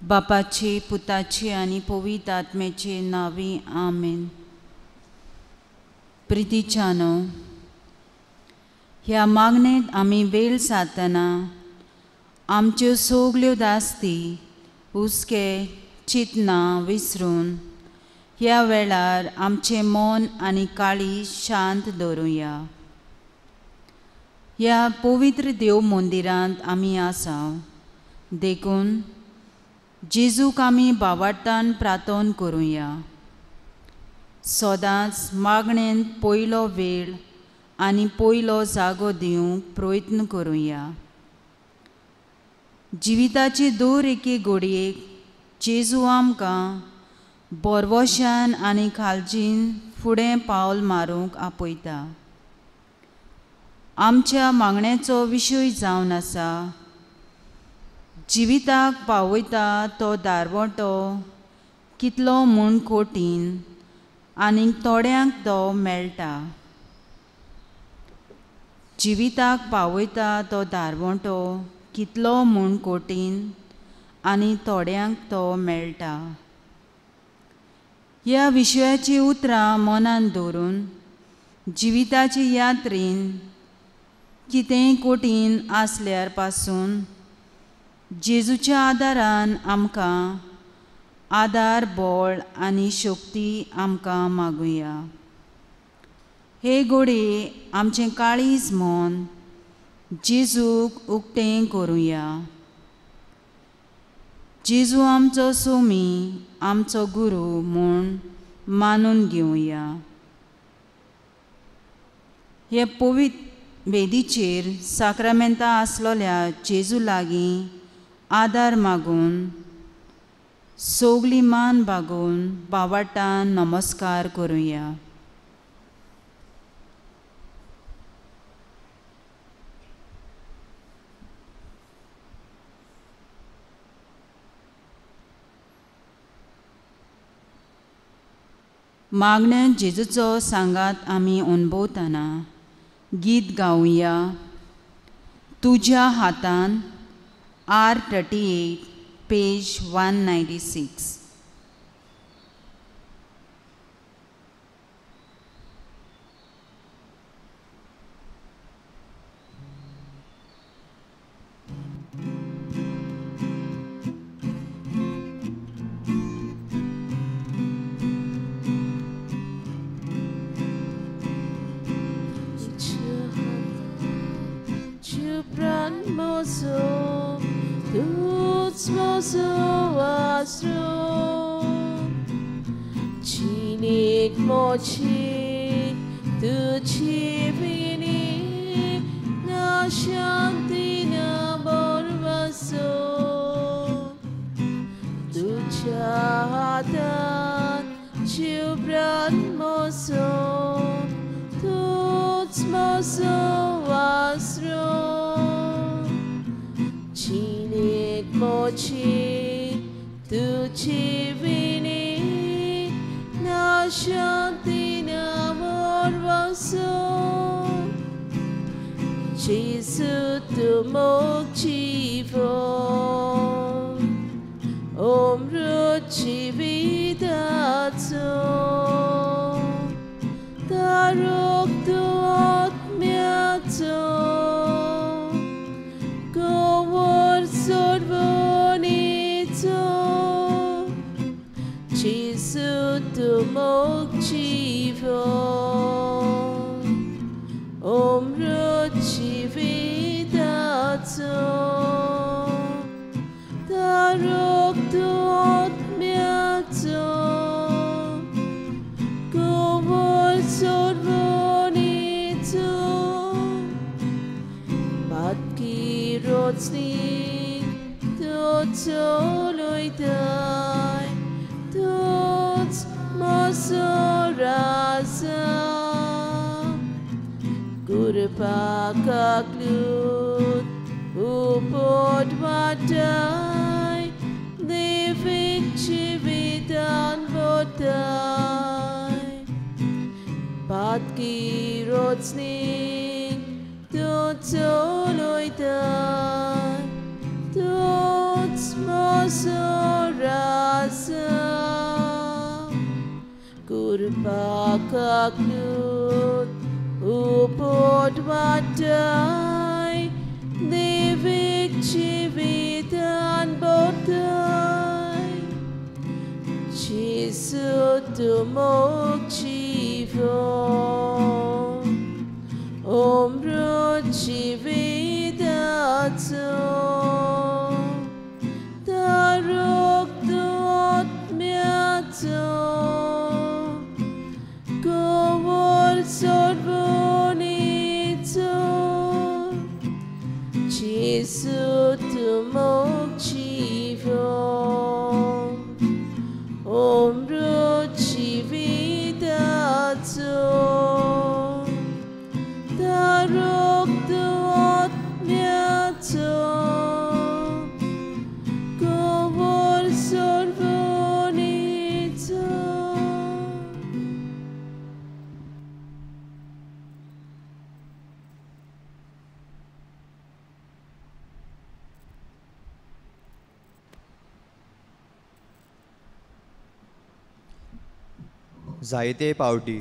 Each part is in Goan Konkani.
बापाची पुताची आनी पवित्र आत्म्याचे नांवी आमेन. प्रितीच्यानो, ह्या मागणेंत आमी वेळ सारतना आमच्यो सगल्यो दास्ती हुस्के चिंतनां विसरून ह्या वेळार आमचें मन आनी काळीज शांत दवरुया. ह्या पवित्र देव मंदिरांत आमी आसा देखून जेजूक आमी भावार्थान प्रार्थना करुया. सदांच मागणेंत पयलो वेळ आनी पयलो जागो दिवंक प्रयत्न करुया. जिविताचे दर एके घडयेक जेजू आमकां बरवशान आनी खालजीन फुडें पावल मारूंक आपयता. आमच्या मागण्याचो विशय जावन आसा जिविताक पावयता तो दारवटो कितलो म्हूण कठीण आनी थोड्यांक तो मेळटा. जिविताक पावयता तो दारवटो कितलो म्हूण कठीण आनी थोड्यांक तो मेळटा. ह्या विशयाची उतरां मनान दवरून जिविताचे यात्रेन कितेंय कठीण आसल्यार पासून जेजूच्या आदारान आमकां आदार बळ आनी शक्ती आमकां मागुया. हे घडये आमचें काळीज मन जेजूक उक्तें करुया. जेजू आमचो सोमी आमचो गुरू म्हूण मानून घेवया. हे पवित्र वेदीचेर साक्रामेंता आसलेल्या जेजू लागीं आदार मागून सगली मान बागोवन बावाटान नमस्कार करुया. मागण्या जेजूचो सांगात आमी अणभवतना गीत गावया. तुज्या हातान R38 page 196. Tuts mozo. कृपा काकलूत उपोट वाटाय देवीक जिवितान बोताय जेजू तूं मोग जिवो अमृत जिविताचो तारक तूं आत्म्याचो कुंवर सोडवणीचो जेजू तूं मोग जिवो अमृत जिविताचो तारक तूं आत्म्याचो कुंवर सोडवणीचो. जायते पावटी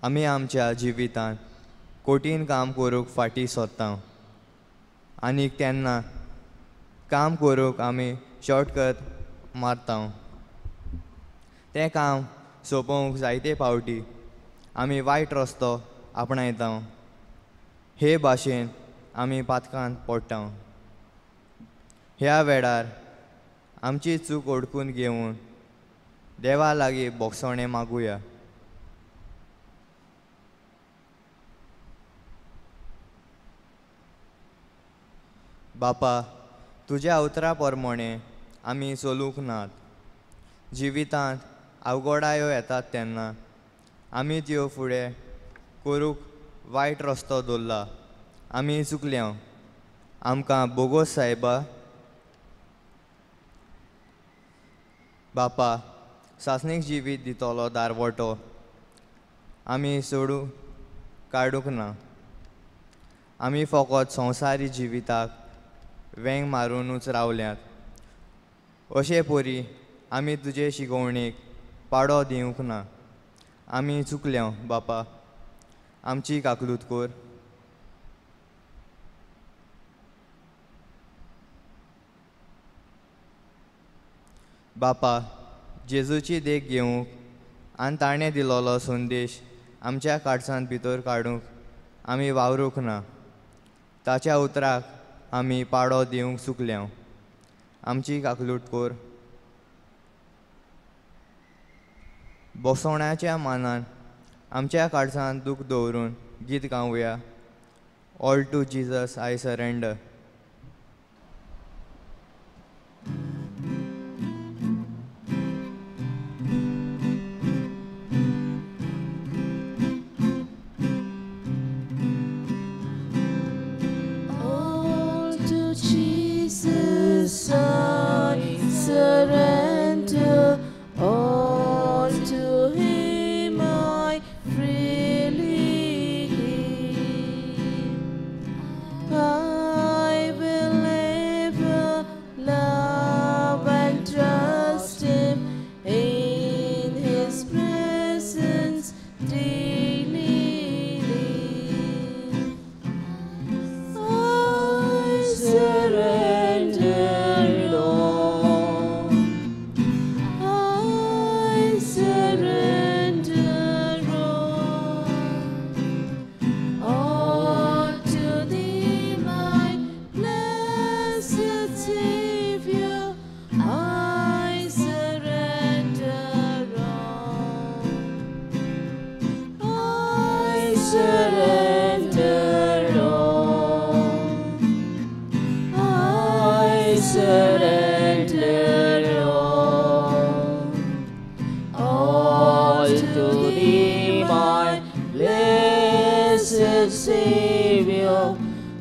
आमी आमच्या जिवितांत कठीण काम करूंक फाटीं सरता आनी तेन्ना काम करूंक आमी शॉर्टकट मारता. तें काम सोंपोवंक जायते पावटी आमी वायट रस्तो आपणायता. हे भाशेन आमी पातकान पडटा. ह्या वेळार आमची चूक ओडकून घेवन देवा लागीं भोगसणें मागुया. बापा, तुज्या उतरा प्रमाणें आमी चलूंक नात. जिवितांत अवघडायो येतात तेन्ना आमी त्यो फुडें करूंक वायट रस्तो दवरला. आमी चुकल्या, आमकां बोगोस सायबा. बापा, सासणीक जिवीत दितलो दारवटो आमी सोडूं काडूंक ना. आमी फकत संवसारी जिविताक वेंग मारुनूच रावल्यात. अशे परी आमी तुजे शिकोवणेक पाडो दिवंक ना. आमी चुकल्या बापा, आमची काकलूत कर. बापा, जेजूची देख घेवंक आनी ताणें दिलोलो संदेश आमच्या काळजांत भितर काडूंक आमी वावरूंक ना. ताच्या उतराक आमी पाडो दिवंक चुकल्या. आमची काकलूट कर. बसवण्याच्या मानान आमच्या काळजांत दूख दवरून गीत गावया. All to Jesus I surrender. All to Jesus I surrender, all to Him I freely give. I will ever love and trust Him, in His presence daily live. I surrender, Lord. I surrender all. All to Thee, my blessed Savior, I surrender all. I surrender all. I surrender all. All to Thee, my blessed Savior,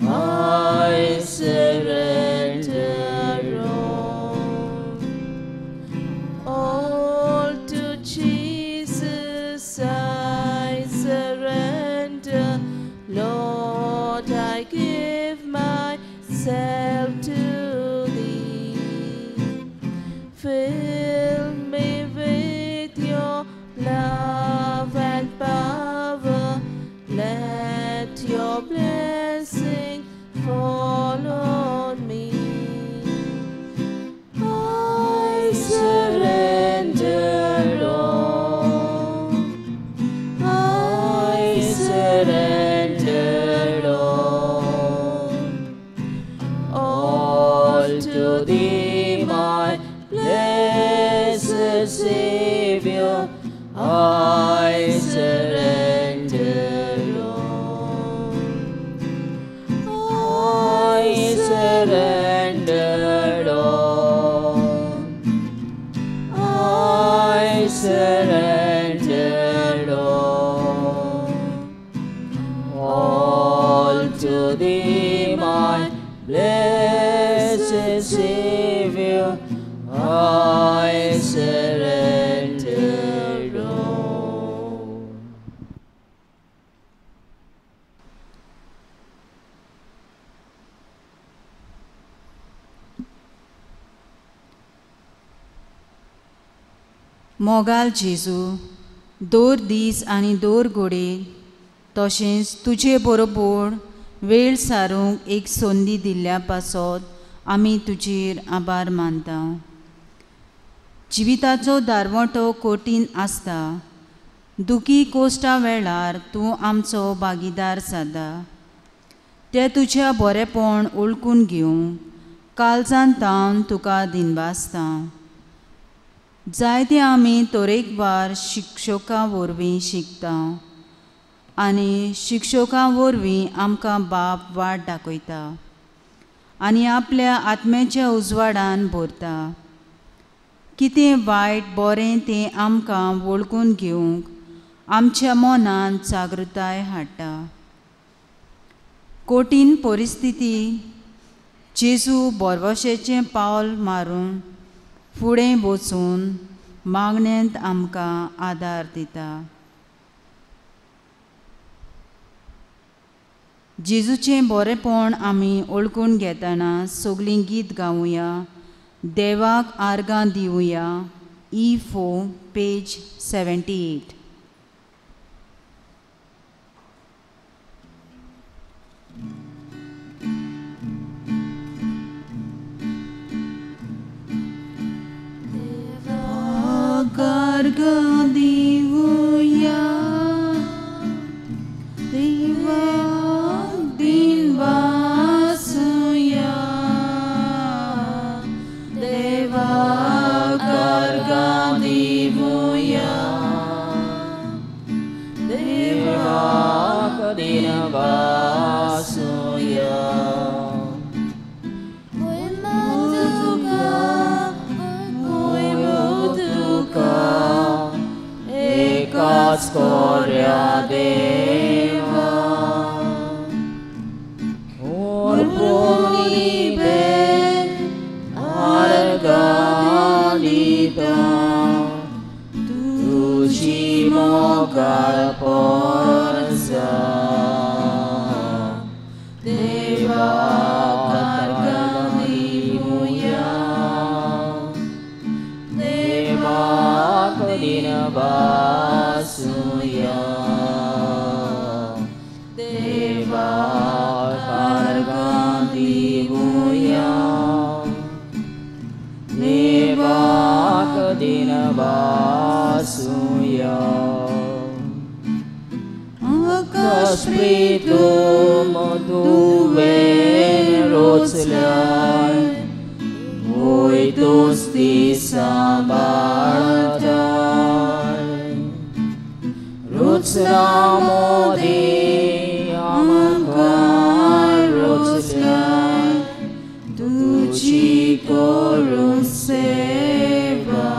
I surrender all. All to Jesus I surrender, Lord, I give myself to Thee. to thee, my blessed Savior, I surrender all. I surrender all. I surrender all. All to thee, my blessed Savior, I surrender all. मोगाल जेजू, दर दीस आनी दर घडये तशेंच तुजे बरोबर वेळ सारूंक एक संदी दिल्ल्या पासत आमी तुजेर आभार मानता. जिविताचो दारवटो कठीण आसता. दुखी कोश्टा वेळार तूं आमचो भागीदार जाता. तें तुज्या बरेपण वळखून घेवंक काळजान तावन तुका दिनवासता. जायते आमी तरेकवार शिक्षकां वरवीं शिकता आनी शिक्षकां वरवीं आमकां बाप वाट दाखयता आनी आपल्या आत्म्याच्या उजवाडान भरता. कितें वायट बरें तें आमकां वळखून घेवंक आमच्या मनांत जागृताय हाडटा. कठीण परिस्थिती जेजू भरवशेचें पावल मारून फुडें वचून मागण्यांत आमकां आदार दिता. जेजूचें बरेपण आमी वळखून घेतना सगळीं गीत गावया, देवाक आर्गां दिवया. E4 page 78. आर्गां दिवया, देवाक दिनवासुया, देवाक आर्गां दिवया, देवाक दिनवासुया. एकाच कोऱ्या देवा, ओरपुनी बेन आर्गां दिता, तुजी मोगाळ पोरसा. देवाक आर्गां दिवया, देवाक दिनवासुया, देवाक आर्गां दिवया, देवाक दिनवासुया. आकाश प्रीतम तुवें रोचल्याय, वय दोस्ती सांबाळताय. रुचना मोदी आमकां रोचल्याय, तुजी करून सेवा.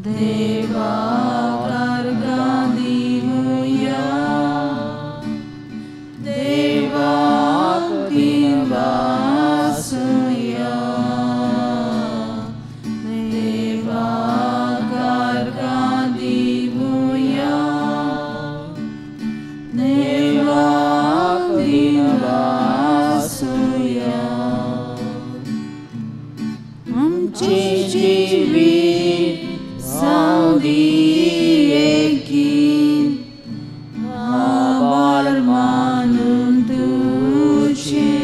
देवाक आर्गां दिवया, देवाक दिनवासुया, देवाक आर्गां दिवया, देवाक दिनवासुया. आमचें जिवीत जावं दी एकीन, आभार मानून तुजें.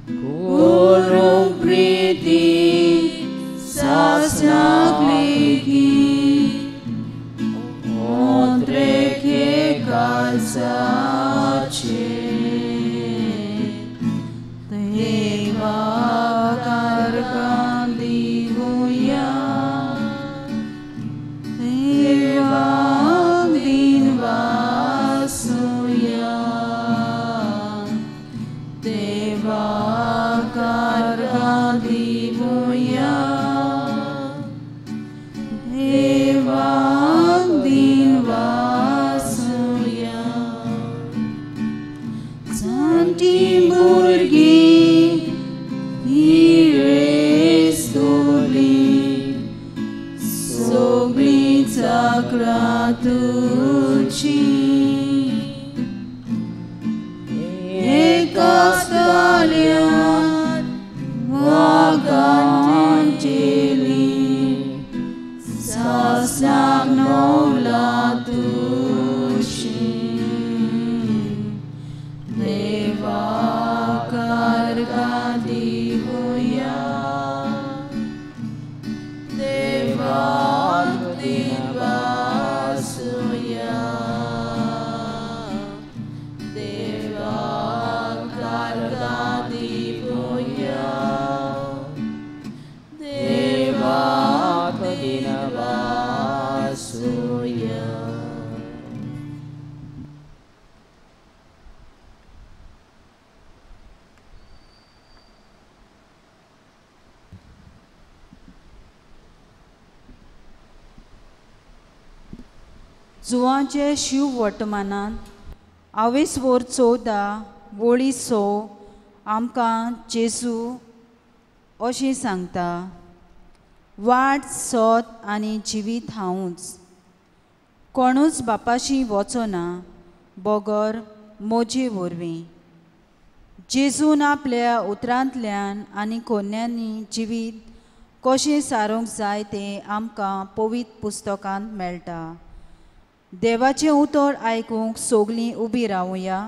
करूंक प्रिती सासणाक लेगीत, ओंत्रेके काळजाचें. देवाक आर्गां दिवया, देवाक दिनवासुया। जाणटी भुरगीं गिरेस्तोली सगळीं चाकरां तुजी, एकाच ताळ्यान वागान चेली सासणाक नवला तुजी। देवाक आर्गां दिवया, देवाक दिनवासुया, देवाक आर्गां दिवया, देवाक दिनवासुया। जुवांचे शिव वर्तमानांत आवेसवोर 14 वळी 6 आमकां जेजू अशें सांगता, वाट सत आनी जिवीत हांवूच, कोणूच बापाशी वचना बगर मोजे वरवीं। जेजून आपल्या उतरांतल्यान आनी कोन्यांनी जिवीत कशें सारूंक जाय तें आमकां पवित्र पुस्तकांत मेळटा। देवाचें उतर आयकूंक सगलीं उबी रावया।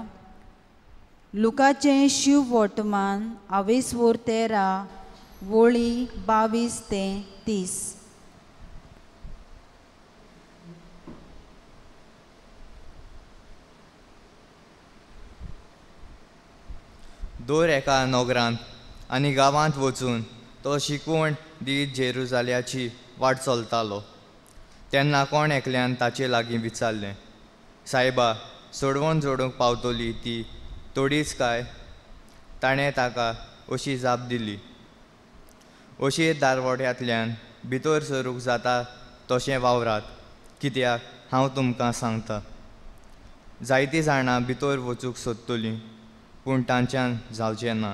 लुकाचें शिव वर्तमान आवेसवोर 13 वळी 22 ते 30। दर एका नगरांत आनी गांवांत वचून तो शिकवण दीत जेरुजाल्याची वाट चलतालो। तेन्ना कोण एकल्यान ताचे लागीं विचारलें, सायबा, सोडवण जोडूंक पावतली ती थोडीच काय? ताणें ताका अशी जाप दिली, अशी दारवट्यांतल्यान भितर सरूंक जाता तशें वावरात, कित्याक हांव तुमकां सांगता, जायतीं जाणां भितर वचूंक सोदतलीं पूण तांच्यान जावचें ना।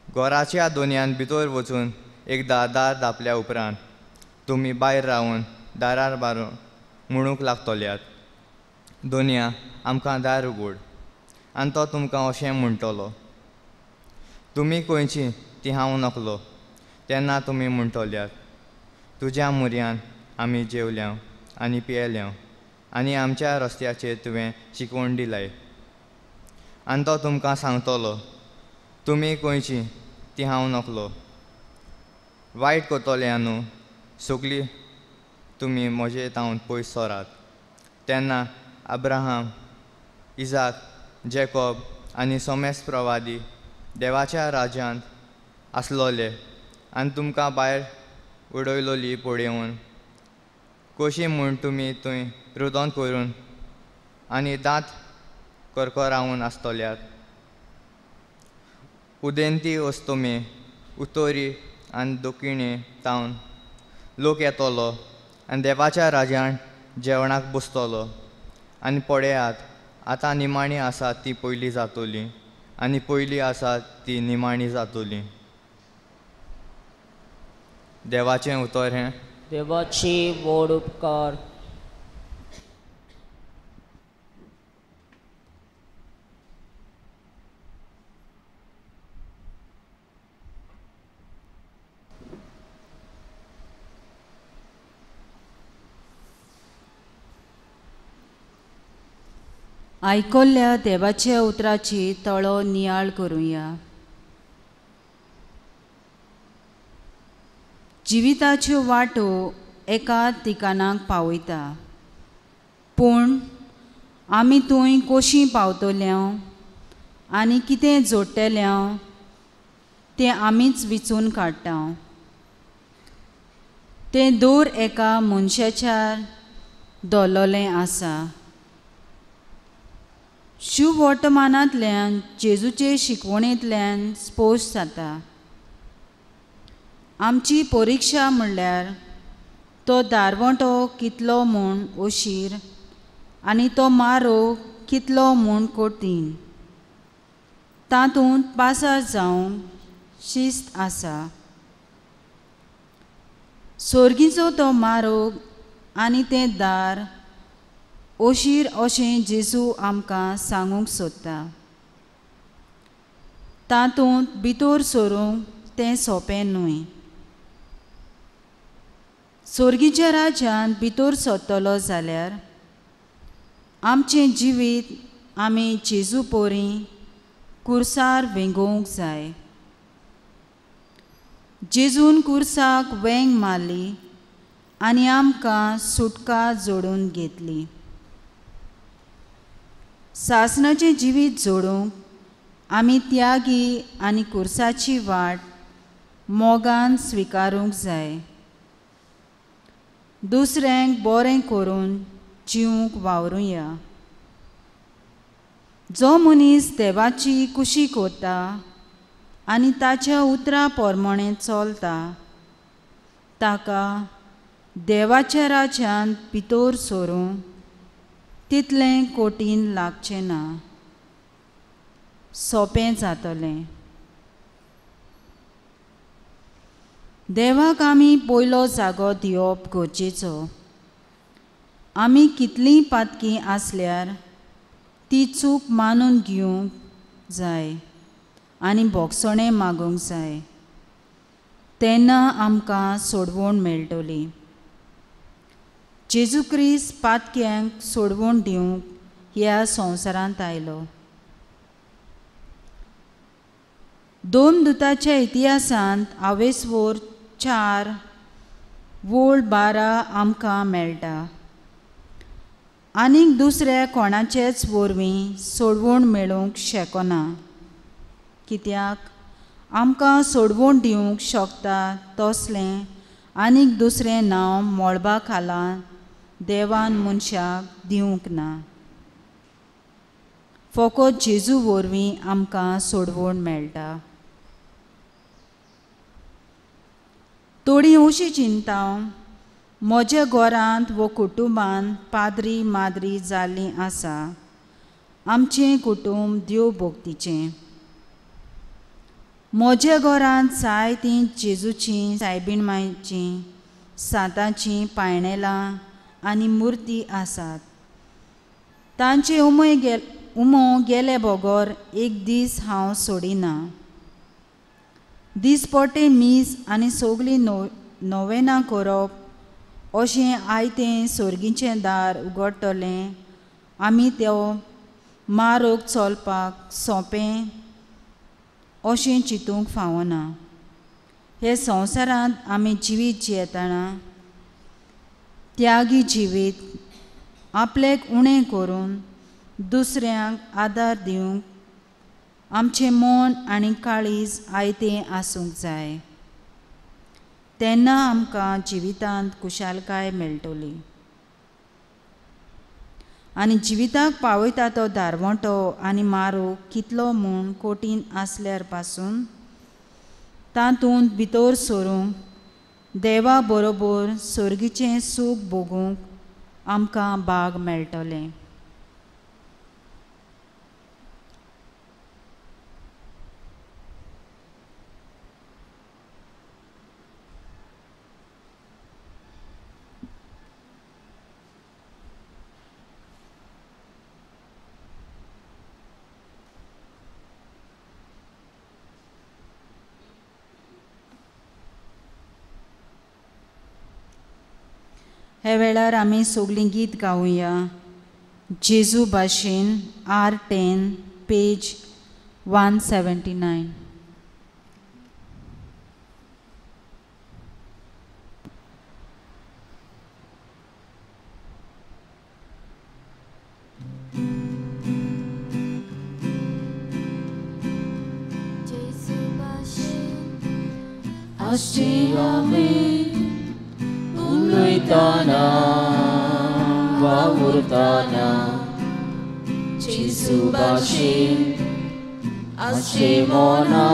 घराच्या दोनयान भितर वचून एकदां दार धांपल्या उपरांत तुमी भायर रावन दारार बारून म्हणूंक लागतल्यात, दोनया आमकां दार उगड, आनी तो तुमकां अशें म्हणटलो, तुमी खंयची ती हांव नकलो। तेन्ना तुमी म्हणटल्यात, तुज्या मुऱ्यान आमी जेवल्या आनी पियेल्या आनी आमच्या रस्त्याचेर तुवें शिकवण दिलाय। आनी तो तुमकां सांगतलो, तुमी खंयची ती हांव नकलो, वायट करतल्या न्हू सगळीं तुमी म्हजे तावन पयस सरात। तेन्ना अब्राहम, इजाक, जेकॉब आनी सोमेस प्रवादी देवाच्या राज्यांत आसलोले आनी तुमकां भायर उडयलोली पळोवन कशी म्हूण तुमी थंय रुदन करून आनी दांत करकरावन आसतल्यात। उदेंती अस्तमे, उत्तरी आनी दक्षिणे तावन लोक येतलो आनी देवाच्या राज्यान जेवणाक बसतलो। आनी पळयात, आतां निमाणी आसा ती पयली जातली आनी पयली आसा ती निमाणी जातली। देवाचें उतर हें। देवाची व्हड उपकार। आयकल्ल्या देवाच्या उतराची तळो नियाळ करुया। जिविताच्यो वाटो एका ठिकाणाक पावयता, पूण आमी थंय कशीं पावतल्या आनी कितें जोडटल्या तें आमीच विचून काडटा। तें दर एका मनशाच्या दवरलें आसा। शुभवर्तमानांतल्यान जेजूचे शिकवणेंतल्यान स्पश्ट जाता. आमची परिक्षा म्हणल्यार तो दारवंटो कितलो म्हूण ओशीर आनी तो मारो कितलो म्हूण कठीण, तातूंत पासार जावंक शिस्त आसा. सोर्गीचो तो मारोग आनी तें दार ओशीर अशें जेजू आमकां सांगूंक सोदता. तातूंत भितर सरूंक तें सोंपें न्हय. सोर्गीच्या राज्यांत भितर सरतलो जाल्यार आमचें जिवीत आमी जेजू पोरीं कुर्सार वेंगोवंक जाय. जेजून कुर्साक वेंग मारली आनी आमकां सुटका जोडून घेतली. सासणाचें जिवीत जोडूंक आमी त्यागी आनी कुर्साची वाट मोगान स्विकारूंक जाय. दुसऱ्यांक बरें करून जिवंक वावरुया. जो मनीस देवाची कुशी करता आनी ताच्या उतरा प्रमाणें चलता ताका देवाच्या राज्यांत भितर सरूंक तितलें कठीण लागचें ना, सोंपें जातलें. देवाक आमी पयलो जागो दिवप गरजेचो. आमी कितलीं पातकी आसल्यार ती चूक मानून घेवंक जाय आनी भोगसणें मागूंक जाय, तेन्ना आमकां सोडवण मेळटली. जेजू क्रिस्त पातक्यांक सोडवण दिवंक ह्या संवसारांत आयलो. दोन दुताच्या इतिहासांत आवेसवोर 4 वोळ 12 आमकां मेळटा. आनीक दुसऱ्या कोणाचेच वरवीं सोडवण मेळूंक शकना, कित्याक आमकां सोडवण दिवंक शकता तसलें आनीक दुसरें नांव मळबा खाला देवान मनशाक दिवंक ना. फकत जेजू वरवीं आमकां सोडवण मेळटा. थोडीं अशी चिंता म्हज्या घरांत वो कुटुंबांत पाद्री माद्री जाल्लीं आसा. आमचें कुटुंब देव भक्तीचें. म्हज्या घरांत जायतीं जेजूचीं, सायबीण मायचीं, सांताचीं पायणेलां आनी मुर्ती आसात. तांचे उमो गेले बगर एक दीस हांव सोडिना. दिसपट्टे मीस आनी सगळीं नोवेनां करप अशें आयतें सोर्गीचें दार उगडटलें. आमी त्यो मारोग चलपाक सोंपें अशें चिंतूंक फावना. हे संवसारांत आमी जिवीत जियेतना त्यागी जिवीत आपल्याक उणें करून दुसऱ्यांक आदार दिवंक आमचें मन आनी काळीज आयतें आसूंक जाय. तेन्ना आमकां जिवितांत खुशालकाय मेळटली आनी जिविताक पावयता तो दारवंटो आनी मारो कितलो म्हूण कठीण आसल्यार पासून तातूंत भितर सरूंक देवा बरोबर सोर्गीचें सूख भोगूंक आमकां भाग मेळटलें. हे वेळार आमी सगळीं गीत गावया. जेजू भाशेन R10 page 179. जेजू भाशेन आसची आमी उलयतना वावुरतना जेजू भाशेन आसचें मना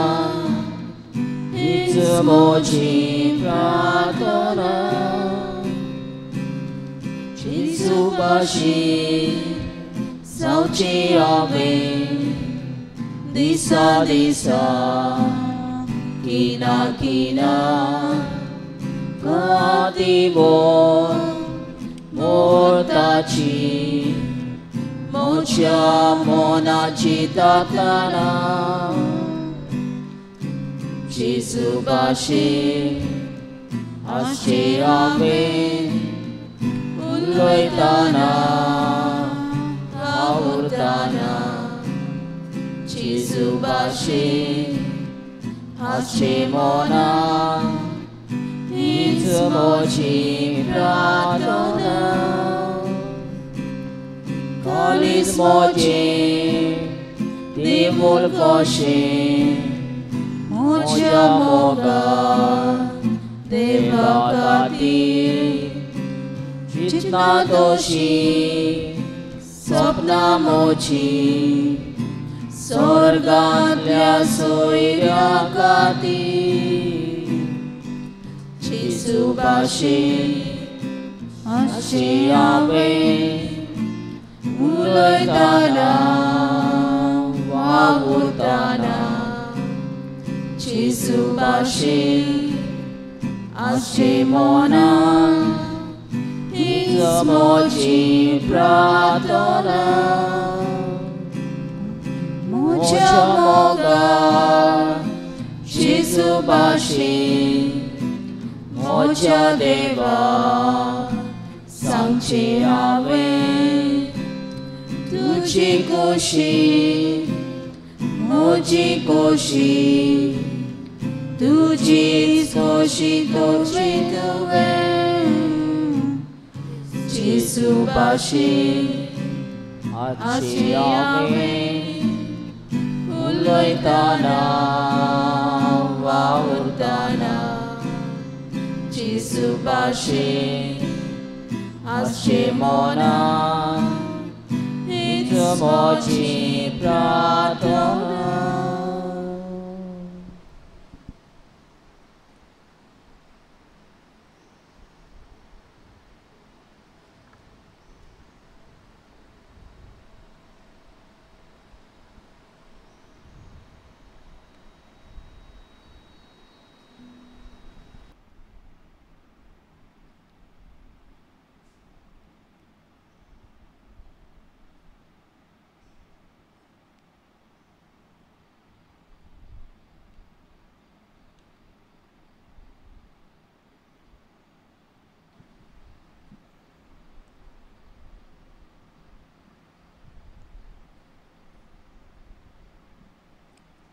हीच म्हजी प्रार्थना. जेजू भाशेन जावचें हांवें दिसा दिसा किना किना कातीवो मोर्ताची म्हज्या मनाची तातना. जेजू भाशेन आसचें हांवें उलयतना वावुरतना. जेजू भाशेन आसचें मना हीच म्हजी प्रार्थना. काळीज म्हजें देवूळ कशें म्हज्या मोगान देवा खातीर चिंतना तशी सपनां म्हजीं स्वर्गांतल्या सोयऱ्या खातीर. जेजू भाशेन आसचें हांवें उलयतना वावुरतना. जेजू भाशेन आसचें मना हीच म्हजी प्रार्थना. म्हज्या मोगान जेजू भाशेन म्हज्या देवा सांगचें हांवें तुजी खोशी म्हजी खोशी तुजी खोशी खोशी तुवें. जेजू भाशेन आसचें हांवें उलयतना वावुरतना. जेजू भाशेन आसचें मना हीच म्हजी प्रार्थना.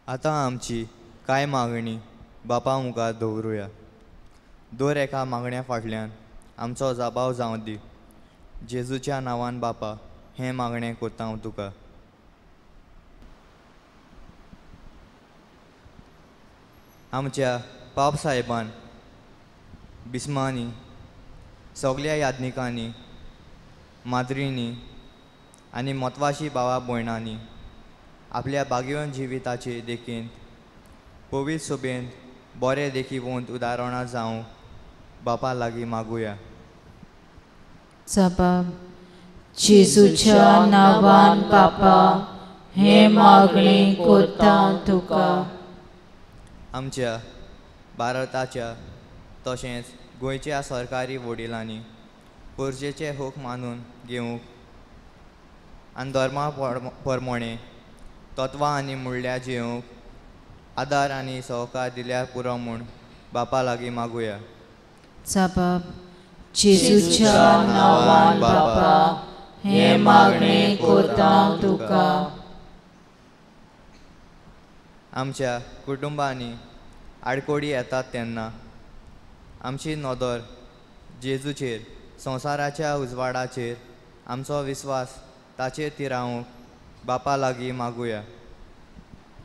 आतां आमची कांय मागणी बापा मुखार दवरुया. दर एका मागण्या फाटल्यान आमचो जबाव जावं दी. जेजूच्या नांवान बापा हें मागणें करता हांव तुका. आमच्या पाप साहेबान बिस्मांनी सगल्या याज्ञिकांनी माद्रींनी आनी म्हत्वाशी भावा भयणांनी आपल्या भाग्यवन जिविताचे देखीन पवित्र सभेंत बरे देखीवंत उदाहरणां जावं बापा लागीं मागुया. जबाब जेजूच्या नांवान बापा हें मागणें करता तुका. आमच्या भारताच्या तशेंच गोंयच्या सरकारी वडिलांनी गरजेचे हक मानून घेवंक आनी धर्मा प्रमाणें तत्वां आनी मुळ्यां जियोवंक आदार आनी सहकार दिल्यार पुरो म्हूण बापा लागीं मागुया. जबाब जेजूच्या नांवान बापा हें मागणें करता तुका. आमच्या कुटुंबांनी आडकोडी येतात तेन्ना आमची नदर जेजूचेर संवसाराच्या उजवाडाचेर आमचो विस्वास ताचेर थिरावंक बापा लागीं मागुया.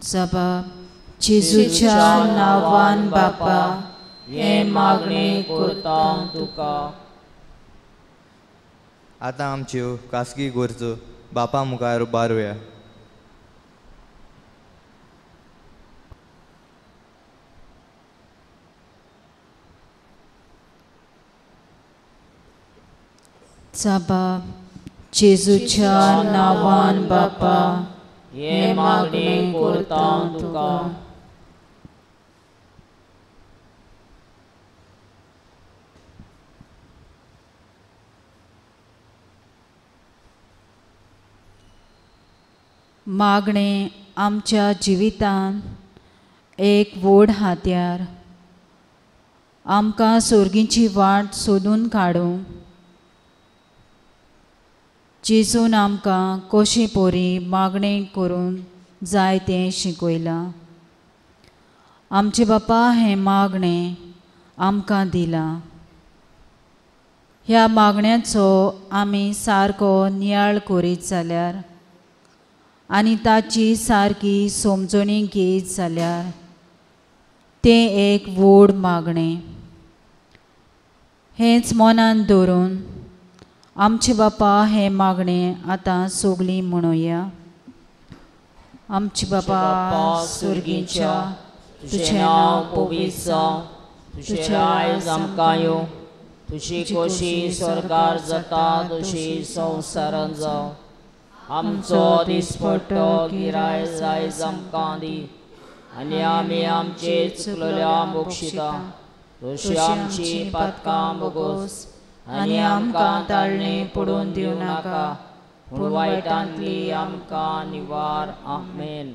जबाब जेजूच्या नांवान बापा हें मागणें करता तुका. आतां आमच्यो खासगी गरजो बापा मुखार उबारुया. बाप जेजूच्या नांवान बापा हे मागणें करता तुका. मागणें आमच्या जिवितांत एक व्हड हात्यार, आमकां सोर्गीची वाट सोदून काडूंक जेजून आमकां कशी पोरी मागणें करूंक जाय तें शिकयलां. आमचे बापा हें मागणें आमकां दिलां. ह्या मागण्याचो आमी सारको नियाळ करीत जाल्यार आनी ताची सारकी समजणी घेत जाल्यार तें एक व्हड मागणें. हेंच मनान दवरून आमचे बापा हें मागणें आतां सगळीं म्हणुया. आमचे बापा सुर्गीच्या, तुजें नांव पवित्र जावं, तुजें राज आमकां येवं, तुजी खोशी स्वर्गार जाता तशी संवसारांत जावं. आमचो दिसपट्टो गिराय आयज आमकां दी आनी आमी आमचे चुकलेल्या बक्षिता तशी आमची पातकां भोगोस आनी आमकां ताळणे पडून दिवं नाका, पूण वायटांतली आमकां निवार. आमेन.